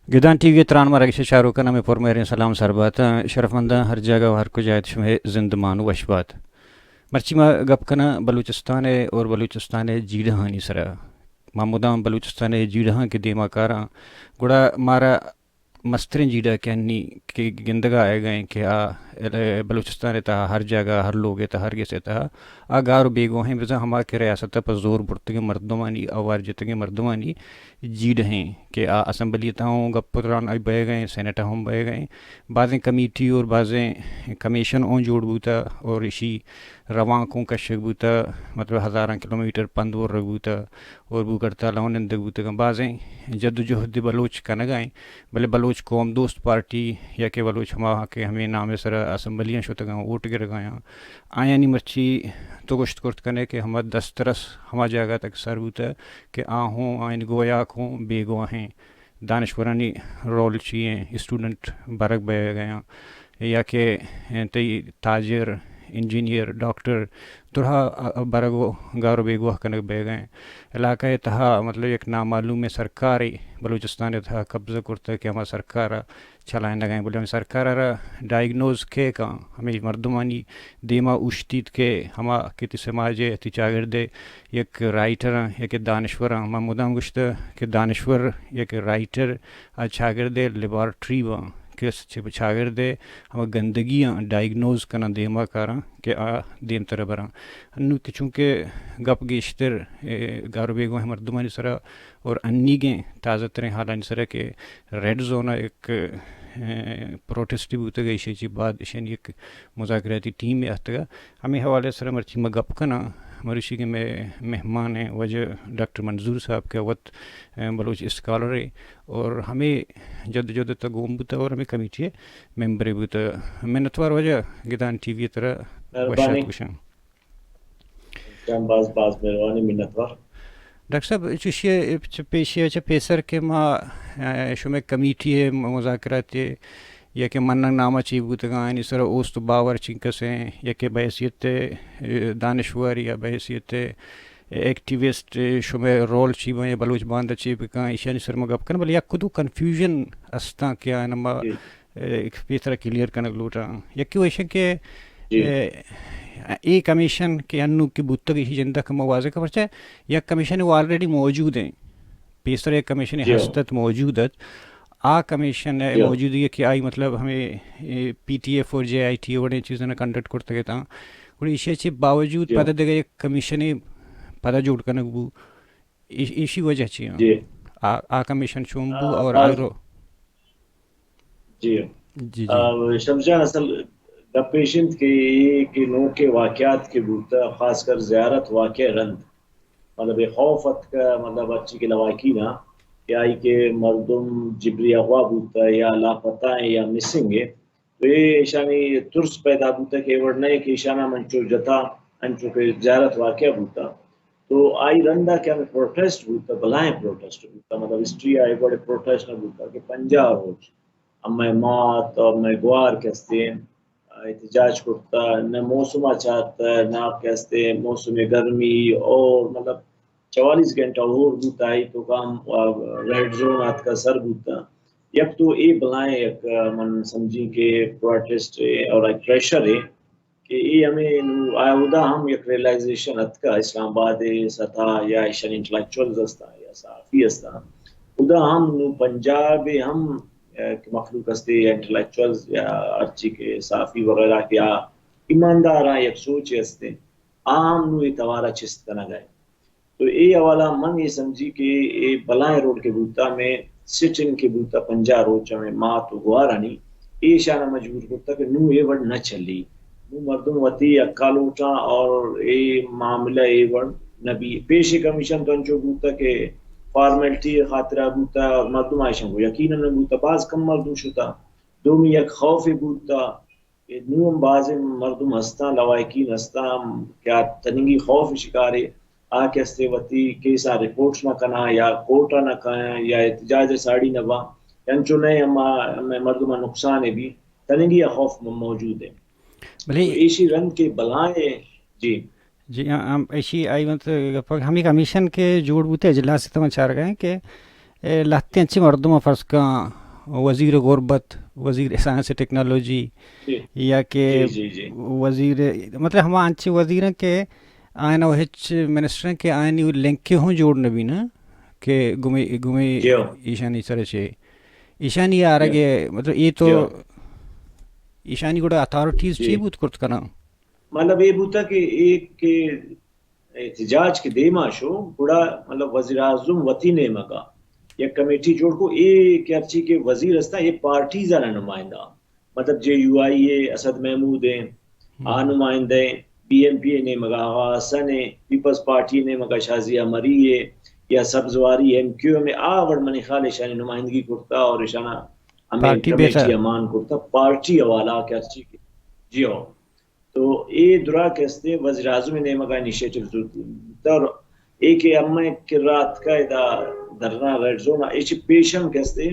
گدان T V ءِ تران مارگش ءِ چاروکاں ہمے پرمہریں سلام سر بات۔ شرفمنداں ہر جاگہ و ہر کجا ات، شمئے زندمان وش بات۔ مرچی ما گپ کناں بلوچستان ءِ اور بلوچستان ءِ جیڑہانی سرا۔ ما مدام بلوچستان ءِ جیڑہاں کہ دیما کاراں، گڑا مارا مستریں جیڑہ کہ انی کہ گندگا آئیگا ایں کہ آ بلوچستان ءِ تہا ہر جاگہ، ہر لوگ ءِ تہا، ہر گس ءِ تہا آ گار و بیگواہیں، بزاں ہما کہ ریاست ءَ پہ زور برتگیں مردمانی، آوار جتگیں مردمانی جیڑہ ایں کہ آ اسمبلی ءِ تہا اوں گپ و تران بئیگ ءَ ایں، سینیٹ ءَ ہم بئیگ ءَ ایں۔ بازیں کمیٹی اور بازیں کمیشن اوں جوڑ بوتہ اور ایشی روانک اوں کشگ بوتہ، مطلب ہزاراں کلومیٹر پند برگ بوتہ اور بھوک ہڑتال اوں نندگ بوتگاں۔ بازیں جد و جہد بلوچ کنگا ایں، بلے بلوچ قوم دوست پارٹی یا کہ بلوچ ہما کہ ہمے نام ءِ سرا اسمبلیاں شتگاں، ووٹ گرگایاں، آیانی مرچی تو گوشت کرت کنے کہ ہما دسترس ہما جاگہ تک سر بوتہ کہ آ ہوں، آیانی گویاک ہوں بیگواہیں۔ دانشورانی رول چی ایں؟ اسٹوڈنٹ برگ بئیگ ءَ ایں یا کہ تئی تاجر، انجینئر، ڈاکٹر درہا برگ و گار و بیگواہ کنگ بئیگ ءَ ایں۔ علاقہ ءِ تہا مطلب یک نامعلومیں سرکارے بلوچستان ءِ تہا قبضہ کرتگ کہ ہما سرکار ءَ چلائینگ ءَ ایں، بلے ہمے سرکار ءَ را ڈائیگنوز کئے کاں؟ ہمے مردمانی دیما اوشتیت کہ ہما کہ تئی سماج ءِ، تئی چاگرد ءِ یک رائٹر آں، یک دانشور آں۔ من مدام گوشتہ کہ دانشور یک رائٹر ءِ چاگرد ءِ لیبارٹری باں کہ چہ چاگرد ءِ ہما گندگیاں ڈائیگنوز کناں، دیما کاراں کہ آ دیمتر براں۔ انوں کہ چونکہ گپ گیشتر، اے، گار و بیگواہیں مردمانی سرا اور انیگیں تازہ تریں حالانی سرا کہ ریڈ زون ءَ یک، اے، پروٹسٹ بوتگ، ایشی چی بعد ایشانی یک مذاکراتی ٹیمے آتکگ۔ ہمے حوالے سرا مرچی ما گپ کناں، مروشی کہ مئے مہمان ایں واجہ ڈاکٹر منظور صاحب کہ وت، اے، بلوچ اسکالرے اور ہمے جدوجہد ءِ تہا گون بوتہ اور ہمے کمیٹی ءِ ممبرے بوتہ۔ منتوار واجہ، گدان ٹی وی ءِ ترا وش آتک گوشاں۔ جان، باز باز مہربانی، منتوار۔ ڈاکٹر صاحب، چوشی ءَ چہ پیشی ءَ چہ پیسر کہ ما، اے، شمئے کمیٹی ءِ مذاکرات ءَ یا کہ مننگ نامہ چی بوتگاں، آیانی سرا اوست و باور چنکس ایں، یا کہ بحیثیت، اے، دانشور یا بحیثیت ایکٹیوسٹ شمئے رول چی باں یا بلوچ باندا چی بکاں، ایشانی سرا ما گپ کناں، بلے یک دو کنفیوژن استاں کہ آیاں ما، جی۔ اے، پیسرا کلیئر کنگ لوٹاں۔ یکے و ایش کہ، جی۔ اے، اے کمیشن کہ انوں کہ بوتگ، ایشی جند ءَ کہ ما واضح کن، پرچہ یک کمیشن و آلریڈی موجود ایں، پیسر یک کمیشن، جی، ہست ات، موجود ات۔ آ کمیشن ءِ، جی، موجودگی کہ آئی مطلب ہمے، اے، پی ٹی ایف اور جے آئی ٹی وڑیں چیزاں کنڈکٹ کرتگ اتاں۔ گڑا ایشی چی باوجود، جی، پدا دگہ یک کمیشنے پدا جوڑ کنگ بو۔ ایش-، ایشی وجہ چی ایں؟ جی۔ آ، آ کمیشن چون بو آ، اور آ، آگرو؟ جی۔ جی، جی۔ آ، شمس جان، اصل گپ ایش انت کہ اے کہ نوکیں واقعات کہ بوتہ، خاص کر زیارت واقعہ رند، مطلب اے خوف اتکہ، مطلب ہرچی کہ لواحقین آں کہ آئی کہ مردم جبری اغوا بوتہ یا لاپتہ ایں یا مسنگ ایں، تو اے ایشانی ترس پیدا بوتہ کہ اے وڑ نہ ایں کہ ایشاناں منچو جتا، انچو کہ زیارت واقعہ بوتہ۔ تو آئی رندا کہ ہمے پروٹیسٹ بوتہ، بلائیں پروٹیسٹ بوتہ، مطلب ہسٹری ءَ اے وڑیں پروٹیسٹ نہ بوتہ کہ پنجاہ روچ ہمے مات اور ہمے گوار کہ استیں احتجاج کرتہ، نہ موسم ءَ چارتہ، نہ کہ استیں موسم گرمی اور مطلب چوالیس گھنٹہ ہور بوتہ، آئی توکا ہم ریڈ زون آتکہ سر بوتہ۔ یک تو اے بلائیں یک، من سمجھیں کہ پروٹیسٹ اے اور ایک پریشر اے کہ اے ہمے نوں آ، اودا ہم یک ریئلائزیشن اتکہ اسلام آباد ءِ سطح یا ایشانی انٹلیکچوئلز ہستاں یا صحافی ہستاں، اودا ہم نوں پنجاب ءِ ہم، اے، کہ مخلوق ہستے یا انٹلیکچوئلز یا ہرچی کہ صحافی وغیرہ کہ آ ایمانداراں یک سوچے ہستے، آ ہم نوں اے توارا چست کنگا ایں۔ تو اے حوالہ من اے سمجھی کہ اے بلائیں رول کہ بوتا، ہمے سٹ ان کہ بوتا پنجاہ روچ ہمے مات و گوارانی، ایشانا مجبور کرتا کہ نوں اے وڑ نہ چلی، نوں مردم وتی حقا لوٹاں اور اے معاملہ اے وڑ نہ بی۔ پیش کمیشن تو انچو بوتا کہ فارمیلٹی خاطرا بوتا اور مردم ایشاں کو یقیناً نہ بوتا، باز کم مردم شتا۔ دومی یک خوفے بوتا، کہ نوں ہم بازیں مردم ہستاں، لواحقین ہستاں کہ آ تننگی خوف شکارے، آ کہ ہستے وتی کیساں رپورٹس نہ کناں یا کورٹ ءَ نہ کایاں یا احتجاج ءَ ساڑی نہ باں، انچو نئے ہما، ہمے مردم ءَ نقصان بی، تننگی آ خوف م-، موجود ایں۔ بلے تو ایشی رند کہ بلائیں، جی۔ جی، ہاں، ہم ایشی آئی مت گپ ہمے کمیشن کہ جوڑ بوتے اجلاس ءَ تو من چارگا ایں کہ اے لہتے انچیں مردم فرض کن وزیر غربت، وزیر سائنس ٹیکنالوجی، جی۔ یا کہ جی، جی، جی۔ وزیر، مطلب ہما انچیں وزیر ہیں کہ آئین و ہچ منسٹر ہیں کہ آئینی لنکے ہوں جوڑ نبی نا کہ گمے، گمے جی۔ ایشانی سر چے، ایشانی آرگے، جی۔ مطلب اے تو جی۔ ایشانی گوڑا اتھارٹیز جی۔ چی بوت کرت کنا؟ مطلب اے بوتا کہ ایک کہ احتجاج کہ دیما شو، گڑا مطلب وزیر اعظم وتی نیمگا یک کمیٹی جوڑ کو، اے کہ ہرچی کہ وزیر ہستا، اے پارٹیز آنا نمائندہ، مطلب جے یو آئی اے اسد محمود ہیں، آ نمائندہ ہیں، بی این پی اے نیمگا آغا حسن ہیں، پیپلز پارٹی نیمگا شازیہ مری ہے، یا سبزواری ایم کیو ایم ہے، آ وڑ منی خیال ایشانی نمائندگی کرتا اور ایشانا ہمیں پارٹی کمیٹی بیتا۔ امان کرتا، پارٹی حوالہ کہ ہرچی کہ جی ہو۔ تو اے درا کہ استے وزیر اعظم نیمگا انیشیٹو زوت بوتا اور اے کہ امئے کرا اتکا ادا دھرنا ریڈ زون ء، اے چہ پیش ہم کہ استے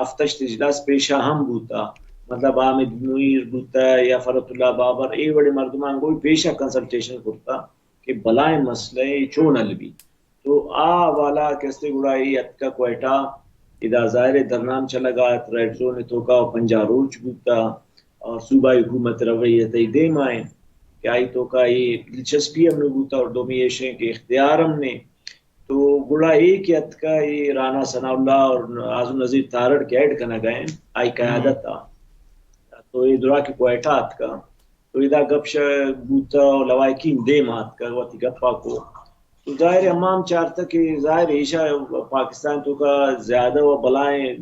ہفت ہشت اجلاس پیشا ہم بوتا، مطلب حامد منیر بوتا یا فرحت اللہ بابر، اے وڑے مردمان گوئی پیشا کنسلٹیشن کرتا کہ بلائیں مسئلہ اے چون حل بی۔ تو آ حوالہ کہ استے گڑا اے اتکا کوئٹہ، ادا ظاہر ہے دھرنا ہم چلگا ات، ریڈ زون توکا و پنجاہ روچ بوتا اور صوبائی حکومت رویہ تئی دیما ہے کہ آئی توکا اے دلچسپی ہم نہ بوتا اور دومی ایش ہیں کہ اختیار ہم نے۔ تو گڑا اے کہ اتکا اے رانا ثناء اللہ اور اعظم نذیر تارڑ کہ ایڈ کنگا ہیں، آئی قیادت آ۔ تو اے درا کہ کوئٹہ اتکا تو ادا گپ شپ بوتا و لوائکین دیم آتکگ وتی گپا کو۔ تو ظاہر ہے ہما ہم چارتگ کہ ظاہر ہے ایشا پاکستان توکا زیادہ و بلائیں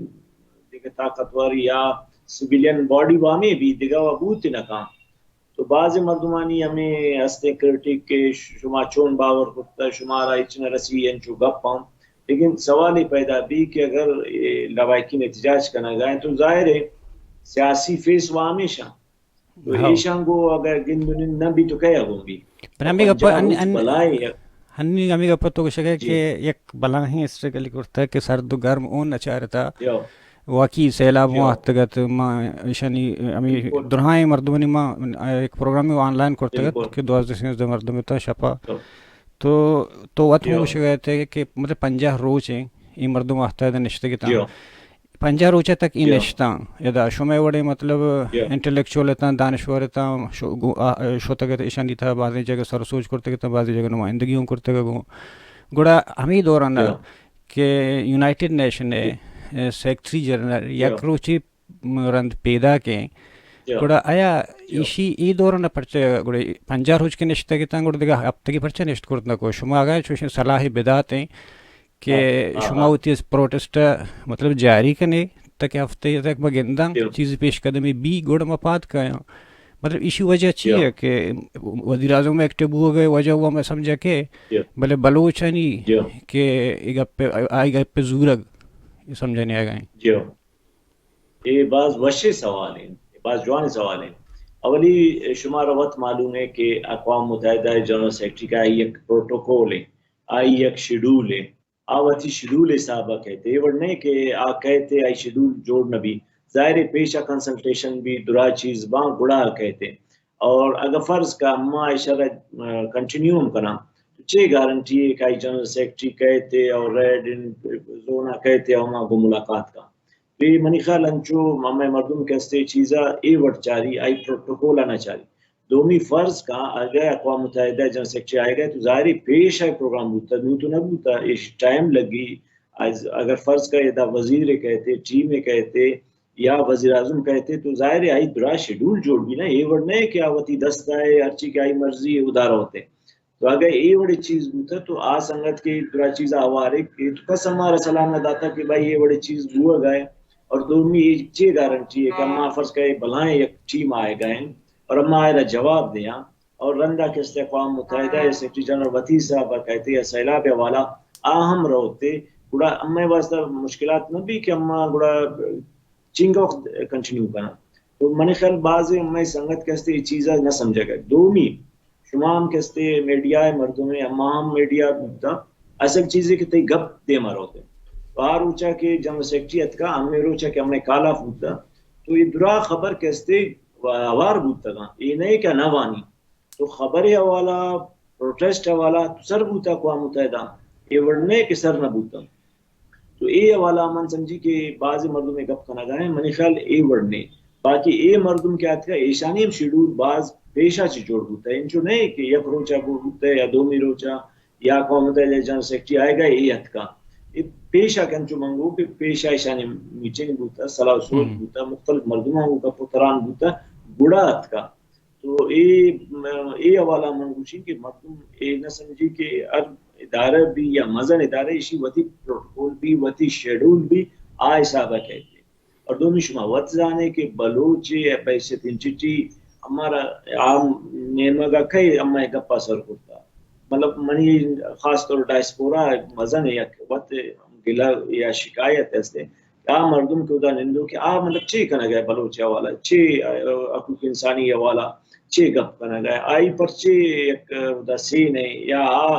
دگہ طاقتور یا سویلین باڈی وامی بھی دگہ و بوت نہ کان۔ تو بعض مردمانی ہمیں ہستیں کرٹیک کہ شما چون باور کرتا، شمارا ہچ نہ رسی، انچو گپ ہم۔ لیکن سوال یہ پیدا بھی کہ اگر یہ لوائکین احتجاج کنگا ہیں تو ظاہر ہے سیاسی فیس و ہمیشہ تو ہاں۔ ایشاں گوں اگر گند و نند نہ بی تو کئے گوں بی؟ پر ہمے گپ پنجاہ ہن-، روچ ہن-، بلاہیں یک ہنی ہمے گپ تو گوشگ ئے جی۔ کہ یک بلاہیں اسٹرگل کرتگ کہ سرد و گرم اوں نچارتا۔ یو۔ واقعی سیلاب یو۔ ہوں آتکگ ات، ما ایشانی ہمے بالکل۔ درہائیں مردمانی ما یک پروگرامے آن لائن کرتگ ات بالکل۔ کہ دوازدہ سیزدہ مردم اتاں شپا۔ یو۔ تو، تو وت ہوں یو۔ گوشگ ئے کہ مطلب پنجاہ روچ ایں، اے مردم وہدے نشتگ اتاں۔ یو۔ پنجاہ روچ ء تک اے جی۔ نشتاں۔ ادا شمئے وڑیں مطلب جی۔ انٹلیکچوئل اتاں، دانشور اتاں، شو-، گو-، آ-، شتگ ات، ایشانی تہا بازیں جگہ سر و سوج کرتگ اتاں، بازیں جگہ نمائندگی ہوں کرتگ گوں۔ گڑا ہمے دوران ء جی۔ کہ یونائیٹڈ نیشن ء، جی۔ ء، سیکرٹری جنرل جی۔ یک روچے رند پیداک ایں۔ جی۔ گڑا آیا جی۔ ایشی اے دوران ء پرچہ گڑا پنجاہ روچ کہ نشتگ اتاں، گڑا دگہ ہپتگے پرچہ نشت کرت نہ کو؟ شما اگاں چوشیں صلاحے بداتیں، کہ ہاں، ہاں، شما ہاں۔ وتی پروٹسٹ ء مطلب جاری کنے تاکہ ہفتے تک ما گنداں جی۔ چیز پیش قدمی بی گڑ ما پاد کایاں۔ مطلب ایشی وجہ چی جی۔ ہے کہ وزیر اعظم ایکٹیو بوگ ء وجہ وہ میں سمجھا کہ جی۔ بلے بلوچانی جی۔ کہ اے گپ، آئی گپ زورگ سمجھنے آ گئے۔ جی۔ اے باز وشیں سوال ہیں، اے باز جوانیں سوال ہیں۔ اولی شمارا وت معلوم ہے کہ اقوام متحدہ جنرل سیکرٹری کا یک پروٹوکول ہے، آئی یک شیڈول ہے، آ وتی شیڈول حساب ء کئیت۔ اے وڑ نہ کہ آ کئیت آئی شیڈول جوڑ نہ بی۔ ظاہر ہے پیش ء کنسلٹیشن بی، درا چیز باں گڑا کئیت۔ اور اگر فرض کا ما اشرا، آ، کنٹینیو ہم کناں تو چے گارنٹی ہے کہ آئی جنرل سیکرٹری کئیت اور ریڈ ان زون ء کئیت اور ما گوں ملاقات کا؟ تو اے منی خیال انچو ہمے مردم کہ استے چیزا اے وڑ چاری، آئی پروٹوکول ء نہ چاری۔ دومی فرض کاں اگہ اقوام متحدہ جنرل سیکرٹری آئیگا تو ظاہری پیش آئی پروگرام بوتا، نوں تو نہ بوتا، ایش ٹائم لگی۔ از-، اگر فرض کا ادا وزیر کئیت، ٹیم کئیت یا وزیر اعظم کئیت تو ظاہر ہے آئی درا شیڈول جوڑ بی نا، اے وڑ نہ کہ آ وتی دست آئے ہرچی کہ آئی مرضی ہے ادا روت۔ تو اگہ اے وڑے چیز بوتہ تو آ سنگت کہ اے درا چیزا ہوارے کہ تو کس ہمارا سلاہ نہ داتا کہ بھائی اے وڑے چیز بوگا ہے۔ اور دومی اے چے گارنٹی ہے کہ ہما فرض کا اے بلائیں یک ٹیم آئے گا ہیں اور ہما آئرا جواب دیاں اور رندا کہ است اقوام متحدہ یا سیکرٹری جنرل وتی صاحب کہتے یا سیلاب حوالہ آ ہم روتے، گڑا ہمے واسطہ مشکلات نہ بی کہ ہما گڑا چنگ وقت کنٹینیو کناں۔ تو منی خیال بازیں مئے سنگت کہ استے اے چیزا نہ سمجھگ ء۔ دومی، شما ہم کہ استے میڈیا ء مردم ء، ہما ہم میڈیا بوتا، اصل چیزے کہ تئی گپ دیما روت۔ تو آ روچا کہ جنرل سیکرٹری اتکا، ہمے روچا کہ ہمے کال آف بوتا، تو اے درا خبر کہ استے ہوار بوتگاں، اے نئے کہ نہ وانی۔ تو خبر حوالہ، پروٹیسٹ حوالہ تو سر بوتا اقوام متحدہ، اے وڑ نئے کہ سر نہ بوتا۔ تو اے حوالہ من سمجھی کہ بعض مردم گپ کنگا ہیں، منی خیال اے وڑ نے۔ باقی اے مردم کہ آتکا، ایشانی ہم شیڈول باز پیشا چی جوڑ بوتا ہے۔ انچو نہیں کہ یک روچا بوتا ہے یا دومی روچا یا قوم متحدہ جنرل سیکرٹری آئے گا، اے اتکا۔ اے پیشا کنچو منگو کہ پیشا ایشانی میٹنگ بوتا، صلاح و سوچ بوتا، مختلف مردماں کو گپ و تران بوتا، گڑا اتکا۔ تو اے، اے حوالہ من گوشیں کہ مردم اے نہ سمجھی کہ ہر ادارہ بھی یا مزن ادارہ ایشی وتی پروٹوکول بھی، وتی شیڈول بھی آ حسابہ کہتے۔ اور دومی شما وت زانے کہ بلوچ ء بحیثیت انٹیٹی ہمارا عام نیمگا کئی ہمے گپا سر کرتا۔ مطلب منی خاص طور ڈائسپورا مزن یک وت گلہ یا شکایت ہستے کہ آ مردم کہ ادا نندو کہ آ مطلب چی کنگا ہے بلوچ حوالہ، چی، آ، حقوق انسانی حوالہ، چی گپ کنگا ہے، آئی پرچی یک ادا سین ہے یا آ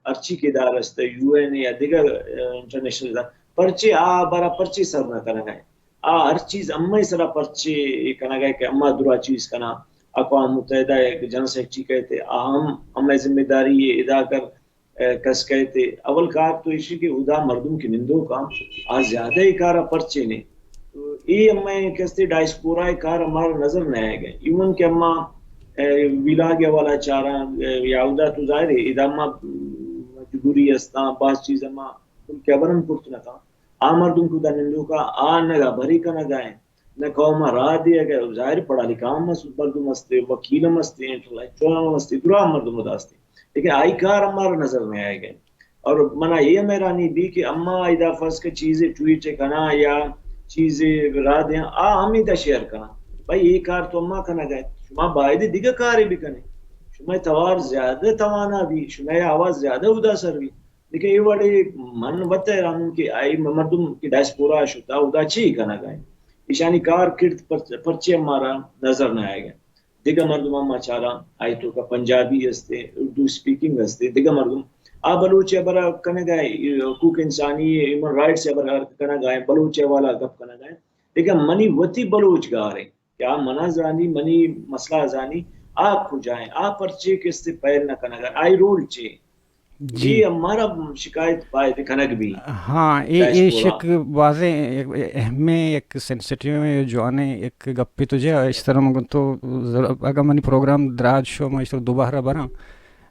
ہرچی کہ ادارہ است، یو این یا دیگر، آ، انٹرنیشنل ادارہ، پرچی آ برا پرچی سر نہ کنگا ہے۔ آ ہر چیز امئے سرا پرچے کنگا کہ اما درا چیز کنا، اقوام متحدہ ء جنرل سیکرٹری کہتے، آ ہم امئے ذمہ داری ادا کر، اے، کس کہتے۔ اول کار تو ایشی کہ ادا مردم کہ نندوکاں آ زیادہ اے کارا پرچے نے۔ تو اے امئے کستے ڈائسپورا ء کار ہمارا نظر نہ آئے گئے۔ ایون کہ اما، اے، ویلاگ حوالہ چاراں، اے، یا ادا تو ظاہر ہے ادا اما مجبوری استاں، بعض چیز اما کل کہ خبر ہم کرت نہ کاں۔ آ مردم کہ ادا نندوکا آ نہ رہبری کنگا ہیں، نہ قوم ء راہ دیگ ء، ظاہر پڑھا لکھا ہم مس-، مردم ہستے، وکیل ہم ہستے، انٹلیکچوئل ہم ہستے، درا مردم ادا ہستے۔ لیکن آئی کار ہمارا نظر نہ آئے گئے۔ اور منا یہ حیرانی بھی کہ اما ادا فرض کہ چیزیں ٹویٹ کنا یا چیزیں راہ دیاں، آ ہمیں دا شیئر کنا۔ بھائی یہ کار تو اما کنا گئے، شما باید دیگہ کارے بھی کنے۔ شما توار زیادہ توانا بھی، شما آواز زیادہ ادا سر بھی۔ لیکن اے وڑے من وت حیران ہوں کہ آئی مردم کہ ڈائسپورا شتا، ادا چی کنگا ہیں؟ ایشانی کار کرد پر-، پرچے ہمارا نظر نہ آئے گا۔ دگہ مردم ہم چارا آئی توکا پنجابی ہستے، اردو سپیکنگ ہستے، دگہ مردم آ بلوچ ء برا کنگا ہیں، حقوق انسانی، ہیومن رائٹس ء برا کنگا ہیں، بلوچ ء والا گپ کنگا ہیں۔ لیکن منی وتی بلوچ گار ہیں۔ کہ آ منا زانی، منی مسئلہ زانی، آ کجا ہیں؟ آ پرچے کستے پہل نہ کنگا؟ آئی رول چے؟ جی۔ یہ ہمارا شکایت باید کنگ بھی۔ ہاں، اے، اے ڈائسپورا۔ شک بازیں اہمیں، یک سینسیٹیو ایں، جوانیں یک گپے تو جا، اس طرح من تو ضرور، اگر منی پروگرام دراج شو، من اس طرح دوبارہ براں۔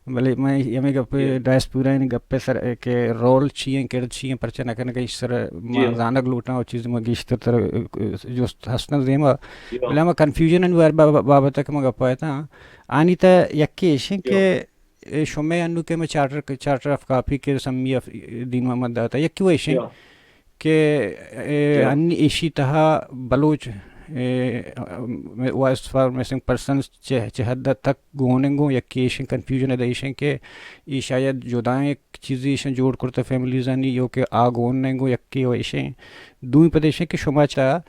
بلے من ہمے گپ، جی۔ ڈائسپورا ءِ گپ ءِ سر کہ رول چی ایں، کرد چی ایں، پرچہ نہ کنگ ءَ ایش سر ما، جی، زانگ لوٹاں، او چیز ما گیشتر تر جست ہستاں دیما۔ جی۔ بلے ہما کنفیوژن ءِ بار-، با-، با-، بابت ءَ کہ ما گپ ءَ اتاں، آنی تہ یکے ایش ایں، جی، کہ شمئے انو کہ ہمے چارٹر، چارٹر آف کاپی کہ سمی آف دین محمد داتا، یکے وہ ایش ایں، جی، کہ، اے، جی، انی ایشی تہا بلوچ، اے، وائس فار مسنگ پرسنز چہ، چہ حد تک گون ایں، گوں یکے ایش ایں کنفیوژن ادا ایش ایں کہ ای شاید جدائیں یک چیزے ایش ایں جوڑ کرتہ فیملیزانی، یو کہ آ گون نہ ایں، گوں یکے و ایش ایں۔ دومی پد ایش ایں کہ شما چہ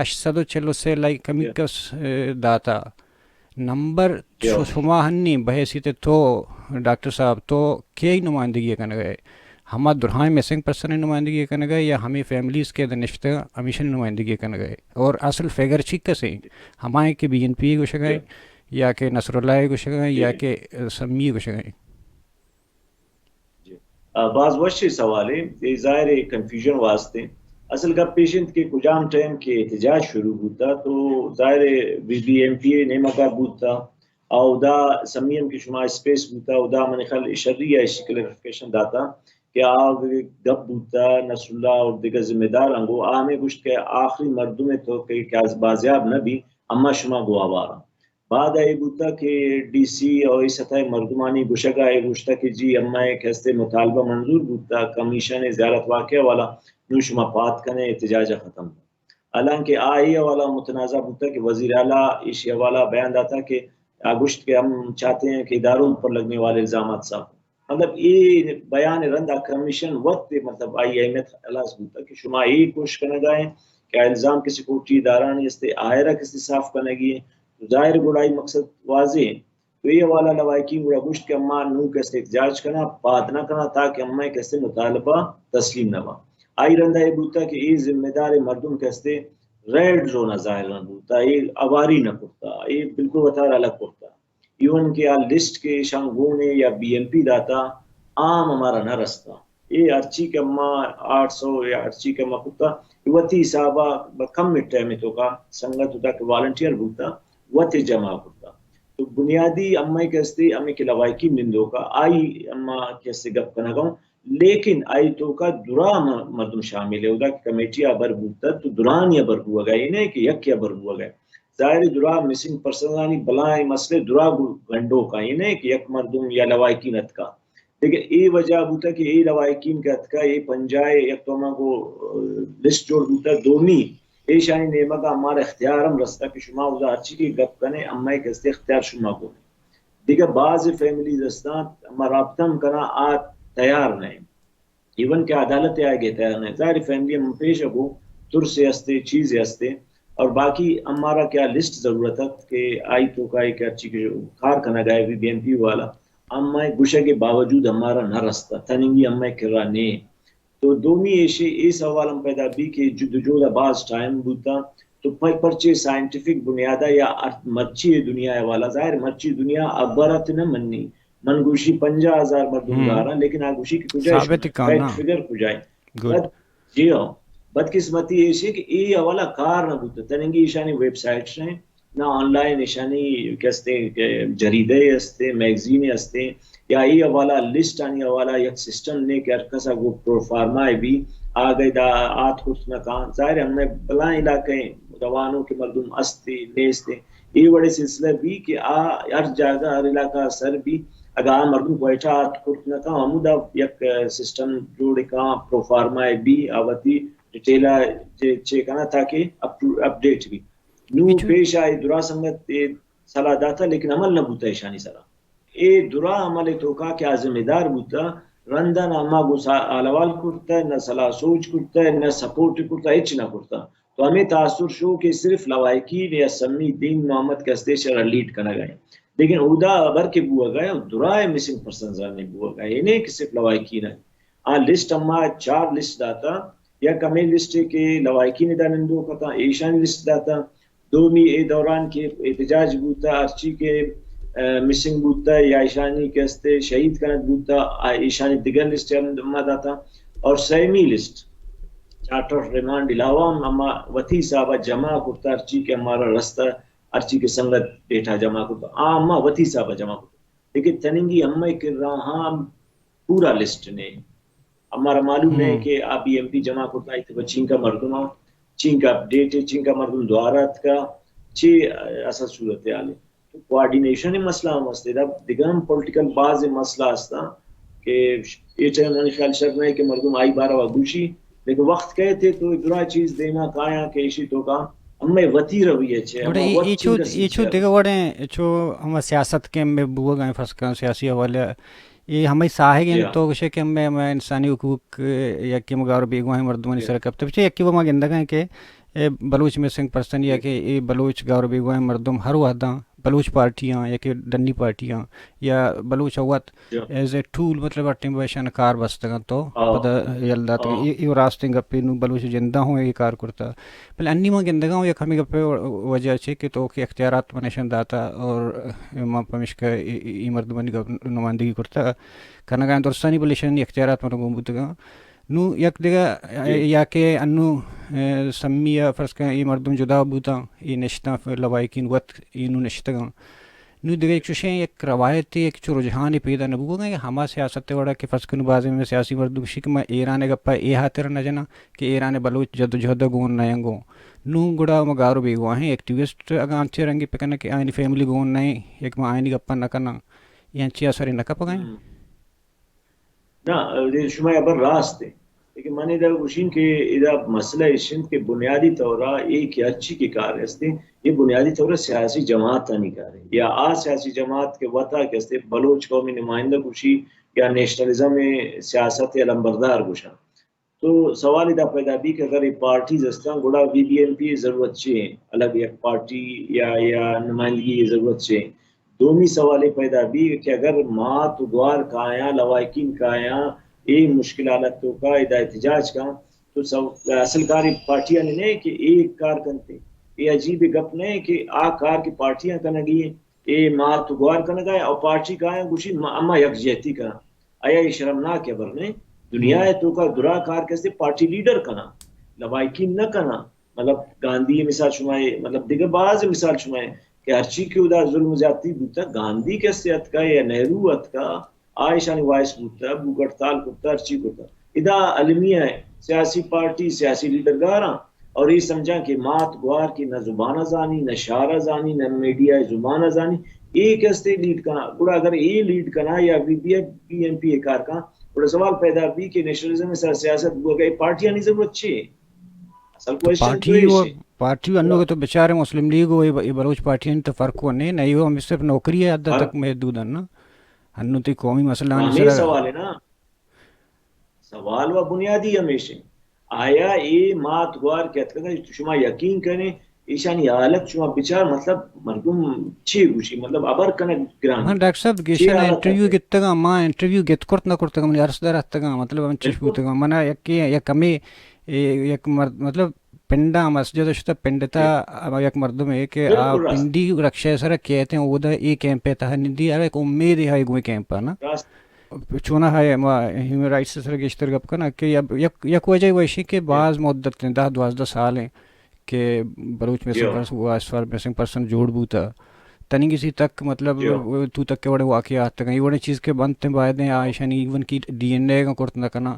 ہشت سد و چل و سے لائک کمی، جی، کس، اے، داتا۔ نمبر، جی، شو-، شما ہنی بحیثیت تو ڈاکٹر صاحب تو کئی نمائندگی کنگ ءَ؟ ہما درہائیں مسنگ پرسن نمائندگی کنگ ءَ یا ہمے فیملیز کہ ادا نشتہ ہمیشن نمائندگی کنگ ءَ؟ اور اصل فگر چی کس ایں؟ ہمائیں کہ بی این پی گوشگ ءَ، جی، یا کہ نصر اللہ گوشگ ءَ، جی، یا کہ سمی گوشگ ءَ؟ جی۔ آ، باز وشیں سوالے، اے ظاہر ایں کنفیوژن واسطے۔ اصل گپ ایش انت کہ کجام ٹائم کہ احتجاج شروع بوتا تو ظاہر ایں بی بی ایم پی نیمگا بوتا، اودا سمی ہم کہ شما اسپیس بوتا، اودا منی خیال شری ءَ ایشی کلیریفیکیشن داتا کہ آ گپ بوتا نصر اللہ اور دگہ ذمہ دار انگو، آ ہمیں گوشت کہ آخری مردم تو کہ، کہ از بازیاب نہ بی، اما شما گوں آوارا۔ بعد ءَ اے بوتگ کہ ڈی سی ءُ اے سطح ءِ مردمانی گوشگ ءَ اے گوشتگ کہ جی، امئے کہ استیں مطالبہ منظور بوتگ، کمیشن ءِ زیارت واقعہ والا، نوں شما پاد کن ئے، احتجاج ءَ ختم کن۔ حالانکہ آ اے حوالہ ءَ متنازع بوتگ کہ وزیر اعلیٰ ایشی حوالہ ءَ بیان داتگ کہ آ گوشت کہ ہم چاہتے ہیں کہ اداروں پر لگنے والے الزامات صاف ہوں۔ مطلب، اے بیان ءِ رند ءَ کمیشن وت، مطلب، آئی اہمیت ہلاس بوتگ کہ شما اے کوشش کنگ ءَ ایں کہ آ الزام کہ سیکورٹی ادارہانی است، آئرا کسے صاف کنگی ایں، تو ظاہر گڑا آئی مقصد واضح ایں۔ تو اے حوالہ لواحقین گڑا گوشت کہ اما نوں کہ است احتجاج کناں، پاد نہ کناں، تاکہ امئے کہ است مطالبہ تسلیم نہ باں۔ آئی رند ءَ اے بوتگ کہ اے ذمہ دار مردم کہ است ریڈ زون ءَ ظاہر نہ بوتگ، اے ہواری نہ کرتگ، اے بالکل وتارا الگ کرتگ۔ ایون کہ آ لسٹ کہ ایشاں گون ایں یا بی ایم پی داتا، آ ہم ہمارا نہ رستا۔ اے ہرچی کہ ما آٹھ سو یا ہرچی کہ ما کتا، وتی حسابا بہ کم ٹائم توکا سنگت ادا کہ والنٹیئر بوتا، وتی جمع کرتا۔ تو بنیادی اما کہ استے، اما کہ لواحقین نندوکا، آئی اما کہ استے گپ کنگا اوں، لیکن آئی توکا درا م-، مردم شامل ہے۔ ادا کہ کمیٹی ہبر بوتا تو درانی ہبر بوگا، یہ نہیں کہ یکی ہبر بوگا۔ ظاہر ہے درا مسنگ پرسنانی بلائیں مسئلے درا گو-، گنڈوکا، یہ نہیں کہ یک مردم یا لواحقین اتکا۔ دگہ اے وجہ بوتا کہ اے لواحقین کہ اتکا، اے پنجاہ یک تو ہما گو، آ، لسٹ جوڑ بوتا۔ دومی، ایشانی نیمگا ہمارا اختیار ہم رستا کہ شما اودا ہرچی کہ گپ کنے، اما کہ استے اختیار شما گونے۔ دگہ بعض فیملیز ہستاں، ہما رابطہ ہم کنا، آ تیار نہیں۔ ایون کہ عدالت آئے گئے تیار نہیں۔ ظاہر فیملی ہم پیش گو، ترسے ہستے، چیزے ہستے۔ اور باقی ہمارا کیا لسٹ ضرورت ہے کہ آئی توکا کہ ہرچی کہ کار کنگا ہے بی بی ایم پی والا، اما گوشگ کے باوجود ہمارا نہ رستا، تننگی اما کرا نے۔ تو دومی ایشے، اے سوال ہم پیدا بی کہ جد و جہد باز ٹائم بوتا، تو پر-، پرچے سائنٹیفک بنیادا یا ارت-، مرچی دنیا والا، ظاہر مرچی دنیا ابرت نہ منی، من گوشی پنجاہ ہزار مردم ہم۔ گارا، لیکن آ گوشی کہ کجا ثابت کن، فیکٹ نا۔ فگر کجا ہے؟ گڈ۔ بد-، جی ہاں، بدقسمتی ایشے کہ اے حوالہ کار نہ بوتا، تننگی ایشانی ویب سائٹس ہیں، نہ آن لائن ایشانی کہ استے کہ جریدے استے، میگزینے استے، یا اے حوالہ لسٹ آنی حوالہ یک سسٹم نے کہ ہر کسا گو پرو فارما بی، آگے دا آت کرت نہ کان۔ ظاہر ہے ہمیں بلائیں علاقے روانو کہ مردم استے، نیستے۔ اے وڑے سلسلہ بی کہ آ ہر جاگہ، ہر علاقہ سر بی، اگا آ مردم کوئٹہ آت کرت نہ کان، ہمودا یک سسٹم جوڑ کان، پرو فارما بی، آ وتی ڈیٹیل چے کنا تاکہ اپ ٹو، اپڈیٹ بی۔ نو پیش آئی درا سنگت اے صلاح داتا، لیکن عمل نہ بوتا ایشانی سرا۔ اے درا عمل توکا کہ آ ذمہ دار بوتا، رندا نہ ہما گو سا-، حال احوال کرتا، نہ صلاح سوچ کرتا، نہ سپورٹ کرتا، ہچ نہ کرتا۔ تو ہمیں تاثر شو کہ صرف لواحقین یا سمی دین محمد کستے شرح لیڈ کنگا ہیں۔ لیکن اودا خبر کے بوگا ہے، درا مسنگ پرسنز آنے بوگا ہے، یہ نہیں کہ صرف لواحقین ہے۔ آ لسٹ ہما چار لسٹ داتا، یک ہمے لسٹ کہ لواحقین ادا نندوک اتاں، ایشانی لسٹ داتا۔ دومی اے دوران کہ احتجاج بوتا، ہرچی کہ، آ، مسنگ بوتا یا ایشانی کہ استے شہید کنگ بوتا، آ، ایشانی دگہ لسٹ ہم ما داتا۔ اور semi list charter of remand علاوہ ہم ہما وتی حسابا جمع کرتا، ہرچی کہ ہمارا رستہ، ہرچی کہ سنگت ڈیٹا جمع کرتا، آ ہما وتی حسابا جمع کرتا۔ لیکن تننگی ہمے کرا ہاں پورا لسٹ نے۔ ہمارا معلوم ہے ہم۔ کہ آ بی ایم پی جمع کرتا ہے تو چینکا مردم آ، چینکا اپڈیٹ ہے، چینکا مردم دوارا اتکا، چی اصل صورتحال ہے۔ تو کوآرڈینیشن مسئلہ ہم ہستے، دا دگہ ہم پولیٹیکل بعض مسئلہ ہستا کہ اے ٹائم منی خیال شر نہیں کہ مردم آئی بارہ وا گوشی، لیکن وقت کئیت تو درا چیز دیما کایاں کہ ایشی توکا ہمے وتی رویہ چے، گڑا ہما اے، وت اے چو، چنکا اے چو سلسلہ۔ دگہ وڑیں چو ہما سیاست کہ ہمے بوگ ء فرض کن سیاسی حوالہ اے ہمے ساہگ جی انت ہاں۔ تو گوشے کہ ہمے، ہمے انسانی حقوق یا کہ مگار بیگواہیں مردمانی جی۔ سر کپتے۔ پچے یکی وہ ما گندگا ہیں کہ اے بلوچ مسنگ پرسن یا جی۔ کہ اے بلوچ گار بیگواہیں مردم ہر وہداں بلوچ پارٹیاں یا کہ ڈنی پارٹیاں یا بلوچ اوت جی۔ ایز اے ٹول، مطلب، ہر ٹائم ایشان کار بستگاں تو ہاں۔ پدا یل داتگ۔ ہاں۔ اے، اے راستیں گپے، نوں بلوچ جندا ہوں اے کار کرتا۔ بلے انی ما گندگا ہوں یک ہمیں گپے وجہ چے کہ تو کہ اختیارات من ایشان داتا اور ما پمشکا اے، اے، اے مردمانی گپ نمائندگی کرتا کنگا درستانی، بلے ایشانی اختیارات من گون بوتگا۔ نوں یک دگہ جی۔ یا کہ انو، اے، سمی ء فرض کن اے مردم جدا بوتاں، اے نشتاں لواحقین وت اے نوں نشتگاں۔ نوں دگہ یک چوشیں یک روایتے، یک چو رجحانے پیدا نہ بوگا کہ ہما سیاست ء وڑا کہ فرض کن بازیں سیاسی مردم گوشی کہ ما ایران ء گپا اے ہاتر نہ جناں کہ ایران ء بلوچ جدوجہد ء گون نہ انگو۔ نوں گڑا ما گار و بیگواہیں ایکٹیوسٹ اگاں انچیں رنگے پکنہ کہ آئینی فیملی گون نہ یک ما آئینی گپا نہ کناں، اے انچیں اثرے نہ کپگا انت؟ ہم۔ نا، اے شما ہبر راست ہے۔ لیکن من ادا گوشیں کہ ادا مسئلہ ایش انت کہ بنیادی طورا اے کہ ہرچی کہ کار استے، اے بنیادی طورا سیاسی جماعتانی کار ہے۔ یا آ سیاسی جماعت کہ وتا کہ استے بلوچ قومی نمائندہ گوشی یا نیشنلزم سیاست علمبردار گوشاں۔ تو سوال ادا پیدا بی کہ اگر اے پارٹیز استاں، گڑا بی بی ایم پی ضرورت چے ہیں؟ الگ یک پارٹی یا، یا نمائندگی ضرورت چے ہیں؟ دومی سوال اے پیدا بی کہ اگر مات و گوار کایاں، لواحقین کایاں، اے مشکل حالت توکا ادا احتجاج کاں، تو سو-، اصل کار اے پارٹیانی نہ کہ اے کار کنتے۔ اے عجیب گپ نہ کہ آ کار کہ پارٹیاں کنگی ہیں، اے مات و گوار کنگا ہے اور پارٹی کایاں گوشی ما-، اما یکجہتی کناں۔ آیا اے شرمناک ہبر نہ؟ دنیا ءِ توکا درا کار کسے پارٹی لیڈر کناں، لواحقین نہ کناں۔ مطلب گاندھی ءِ مثال شما اے، مطلب دگہ باز مثال شما اے کہ ہرچی کہ اودا ظلم زیادتی بوتا، گاندھی کسے اتکا یا نہرو اتکا، آ ایشانی وائس بوتا، بھوک ہڑتال کرتا، ہرچی کرتا۔ ادا المیہ ءِ سیاسی پارٹی، سیاسی لیڈر گاراں اور اے سمجھاں کہ مات گوار کہ نہ زبان ءَ زانی، نہ شار ءَ زانی، نہ میڈیا ءِ زبان ءَ زانی، اے کسے لیڈ کنا۔ گڑا اگر اے لیڈ کنا یا B B F, B M P ءِ کار کن، گڑا سوال پیدا بی کہ نیشنلزم ءِ سر سیاست بوگا اے پارٹیانی ضرورت چی اے؟ اصل کوئسچن تو پارٹی و ایش اے۔ پارٹی و انو کہ تو بچارے مسلم لیگ و اے ب-، اے بلوچ پارٹیانی تو فرق و نے، نہ ایو ہم صرف نوکری ءِ حد تک محدود اَن نا۔ انو تی قومی مسئلہ آنی ہمے سرا سوال اے نا۔ سوال و بنیادی ہمیش اے۔ آیا اے مات گوار کہ اتکگ اَنت، شما یقین کنے، ایشانی حالت شما بچار، مطلب مردم چی گوشی، مطلب ہبر کنگ گران۔ ہاں ڈاکٹر صاحب، چی گیشتر حالت انٹرویو اتکگ؟ گتگاں، ما انٹرویو گت کرت نہ کرتگاں، منی ارس در اتکگاں، مطلب انچش بوتگاں۔ منا یکے، یک ہمے، اے، یک مرد، مطلب پنڈا مسجد شتا پنڈتا، ہما یک مردمے کہ آ بالکل راست۔ پنڈی رکشہ سرا کیت ایں، اودا اے کیمپ ءِ تہا نندی، ہر یک امیدے ہائی گوئیں کیمپ ءَ نا۔ راست۔ چوناہا ما ہیومن رائٹس ءِ سرا گیشتر گپ کناں کہ اب یک، یک وجہ و ایشی کہ باز مدت ایں، دہ دوازدہ سال ایں کہ Baloch missing person, voice for missing person جوڑ بوتا۔ تنیگی سی تک مطلب تو تک کے وڑے واقعہ آتگاں، اے وڑے چیز کہ بنت ایں باید ایں آ ایشانی ایون کی ڈی این اے گا کرت نہ کناں۔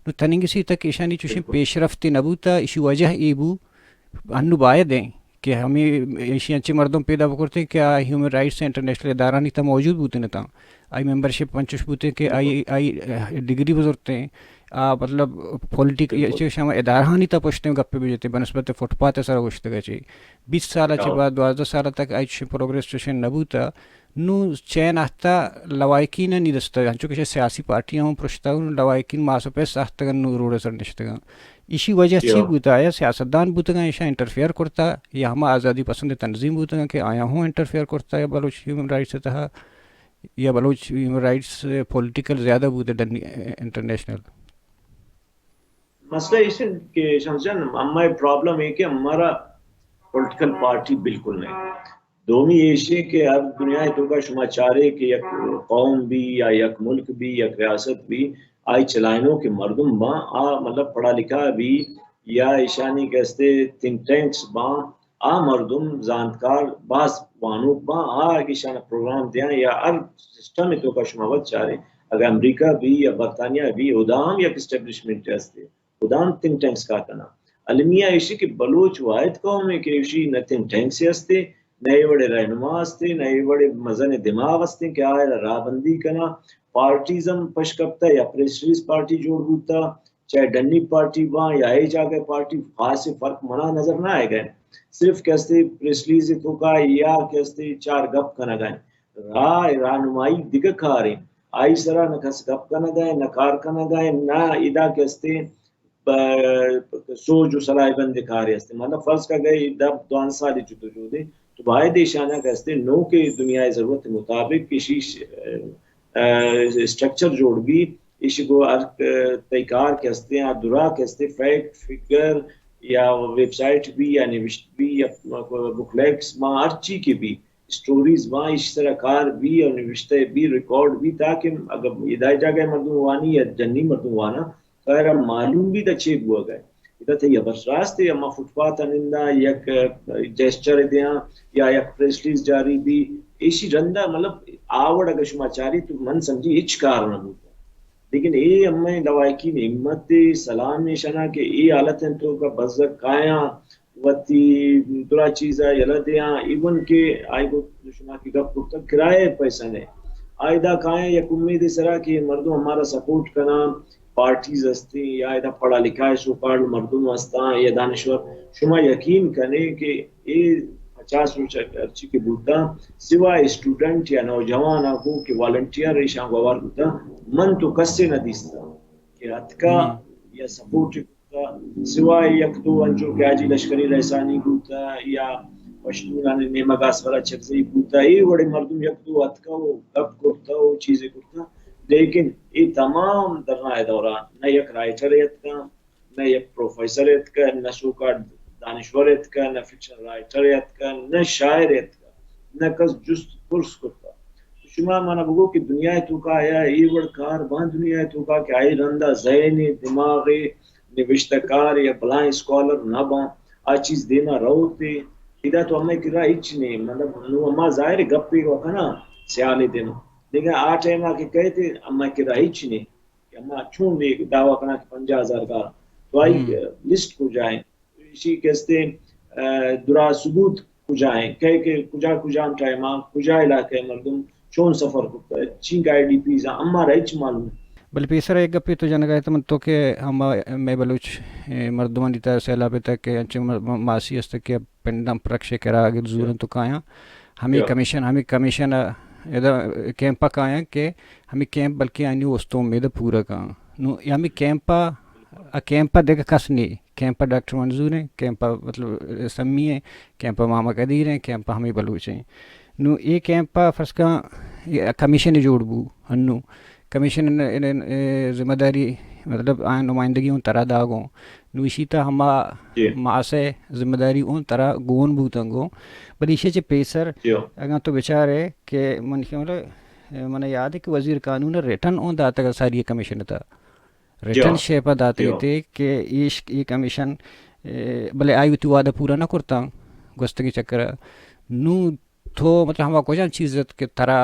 نو تنیگی سی تک ایشانی چوشیں پیش رفتے نہ بوتا، ایشی وجہ اے بو انو باید ایں کہ ہمے ایشی انچیں مردم پیدا بکرتیں کہ آ ہیومن رائٹس ءِ انٹرنیشنل ادارہانی تہ موجود بوتیں اتاں۔ آئی ممبرشپ انچش بوتیں کہ آئی، آئی ڈگری بزرتیں، آ مطلب پولیٹیک، چہ شما ادارہانی تہ پشتیں گپے بجتیں، بنسبت فٹ پاتھ ءِ سرا گوشتگ چی۔ بیست سال چہ بعد، دوازدہ سال تک آئی چوشیں پروگریس چوشیں نہ بوتا۔ نوں چین آہتا لواحقینانی دستا، انچو کہ سیاسی پارٹیاں ہم پرشتا، لواحقین ماس و پس آہتگن، نوں روڈ سر نشتگن۔ ایشی وجہ چی بوتا؟ آیا سیاستدان بوتگن، ایشاں انٹرفیئر کرتا، یا ہما آزادی پسند تنظیم بوتگن کہ آیاں ہوں انٹرفیئر کرتا یا بلوچ ہیومن رائٹس تہا، یا بلوچ ہیومن رائٹس پولیٹیکل زیادہ بوتا ڈنی انٹرنیشنل؟ مسئلہ ایش انت کہ شمس جان، ہمے پرابلم اے کہ ہمارا پولیٹیکل پارٹی بالکل نہیں۔ دومی ایش اے کہ ہر دنیا ءِ توکا شما چارے کہ یک قوم بی یا یک ملک بی، یک ریاست بی، آئی چلائینوکیں مردم باں، آ مطلب پڑھا لکھا بی یا ایشانی کہ استے تھنک ٹینکس باں، آ مردم زانتکار باز وانوک باں، آ ایشانا پروگرام دیاں یا ہر سسٹم ءِ توکا شما وت چارے، اگر امریکہ بی یا برطانیہ بی، ادا ہم یک اسٹیبلشمنٹ استے۔ کدام تھنک ٹینکس کار کناں؟ المیہ ایشی کہ بلوچ واحد قوم اے کہ ایشی نہ تھنک ٹینکس استے، نہ اے وڑے رہنما استے، نہ اے وڑے مزن دماغ استے کہ آئرا راہ بندی کناں۔ پارٹیز ہم پش کپتا یا پریس ریلیز پارٹی جوڑ بوتا، چاہے ڈنی پارٹی باں یا اے جاگہ پارٹی، خاص فرق منا نظر نہ آئے گئے۔ صرف کہ استے پریس ریلیز توکا یا کہ استے چار گپ کنگا ایں۔ راہ، راہنمائی دگہ کارے۔ آئی سرا نہ کس گپ کنگا ایں، نہ کار کنگا ایں، نہ ادا کہ استے ب-، سوج و صلاح بند کارے است۔ مطلب فرض کا گئے دہ دوان سالی جدوجہد ایں، تو باید ایشانا کہ استے نوکیں دنیا ءِ ضرورت مطابق کہ شیش، ا، ا، اسٹرکچر جوڑ بی، ایشی گو ہر، ا، تئی کار کہ استے، آ درا کہ استے، فیکٹ، فگر یا ویب سائٹ بی یا نوشت بی یا بکلیٹس ما ہر چی کہ بی، اسٹوریز باں، ایشی سرا کار بی اور نوشتہ بی، ریکارڈ بی، تاکہ اگر ادائے جاگہ مردم وانی یا جنی مردم وانا، تو آئرا معلوم بی دا چے بوگا اے۔ ادا تئی ہبر راست اے، ہما فٹ پاتھ ءَ نندا، یک جیسچر دیاں یا یک پریس ریلیز جاری بی، ایشی رندا مطلب آ وڑ اگر شما چاری تو من سمجھی ہچ کار نہ بوتا۔ لیکن اے ہمے لواحقین ہمت اے، سلام اے شنا کہ اے حالت انت تو کا بزگ کایاں وتی درا چیزا یلہ دیاں، ایون کہ آئی گو شما کہ گپ کرتگ کرایہ پیسہ نے، آئی دا کائیں یک امیدے سرا کہ مردم ہمارا سپورٹ کناں، پارٹیز ہستیں یا ادا پڑھا لکھا ہے سو کالڈ مردم ہستاں یا دانشور، شما یقین کنے کہ اے پچاس روچ ہرچی کہ بوتاں، سوائے اسٹوڈنٹ یا نوجوان آ گو کہ والنٹیئر ایشاں گوار بوتاں، من تو کسے نہ دیستاں کہ اتکا یا سپورٹ سوائے یک دو انچو کہ حاجی لشکری رئیسانی بوتہ یا پشتونانی نیمگا اسغر اچکزئی بوتہ، اے وڑیں مردم یک دو اتکہ و گپ کرتہ و چیزے کرتہ، لیکن اے تمام دھرنا ءِ دوران نہ یک رائٹرے اتکہ، نہ یک پروفیسرے اتکہ، نہ سوکا دانشورے اتکہ، نہ فکشن رائٹرے اتکہ، نہ شاعرے اتکہ، نہ کس جست پرس کرتہ۔ تو شما منا بگو کہ دنیا ءِ توکا آیا اے وڑ کار باں، دنیا ءِ توکا کہ آئی رندا ذہن ءِ، دماغ ءِ، نوشتہ کار یا بلائیں اسکالر نہ باں، آ چیز دیما روت ءُ ادا تو ہمے کرا ہچ نہیں، مطلب نو ہما ظاہر گپے و کنا سیال ءِ دیما، لیکن آ ٹائما کہ کئیت ہمے کرا ہچ نہیں کہ ہما چون دعویٰ کنا کہ پنجاہ ہزار گار، تو آئی لسٹ کجا ایں؟ ایشی کستے، ء، درا ثبوت کجا ایں؟ کئے کہ کجا، کجام ٹائما، کجا علاقہ ءِ مردم چون سفر کرتا، چینکہ آئی ڈی پیز آں، ہمارا ہچ معلوم نہیں۔ بلے پیسر یک گپے تو جنگا ات من تو کہ ہما مئے بلوچ، اے، مردمانی تہا سیلاب ءِ تہا کہ انچیں مر-، ماسی است کہ پنڈاں پرکش ءِ کرا اگر زورن تو کایاں، ہمے کمیشن، ہمے کمیشن ءَ ادا کیمپ ءَ کایاں کہ ہمے کیمپ بلکہ آنی است ءُ امید ءَ پورا کاں۔ نوں ہمے کیمپ ءَ، آ کیمپ ءَ دگہ کس نی، کیمپ ءَ ڈاکٹر منظور ایں، کیمپ ءَ مطلب سمی ایں، کیمپ ءَ ماما قدیر ایں، کیمپ ءَ ہمے بلوچ ایں۔ نوں اے کیمپ ءَ فرض کن کمیشن جوڑ بو، انوں کمیشن ءِ، ءِ، ءِ ذمہ داری، مطلب آ نمائندگی اوں ترا داگوں۔ نوں ایشی تہا ہما ماس ءِ ذمہ داری اوں ترا گون بوتنگوں۔ بلے ایشی چہ پیسر اگاں تو بچارے کہ من کہ مطلب، من یاد ہے کہ وزیر قانون ءَ ریٹن اوں داتگ ساری کمیشن تہا۔ ریٹن شیپ ءَ داتگ ات کہ ایش، اے کمیشن، اے، بلے آئی وتی وعدہ پورا نہ کرتاں گوستگیں چکر ءَ۔ نوں تو مطلب ہما کجام چیز ات کہ ترا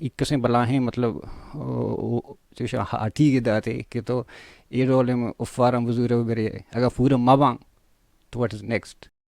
یک کسیں بلاہیں مطلب، او، او، چوشاں ہاٹیگ داتے کہ تو اے ڈولیں افاراں بزورے و برے، اگاں پورا مہ باں تو what is next؟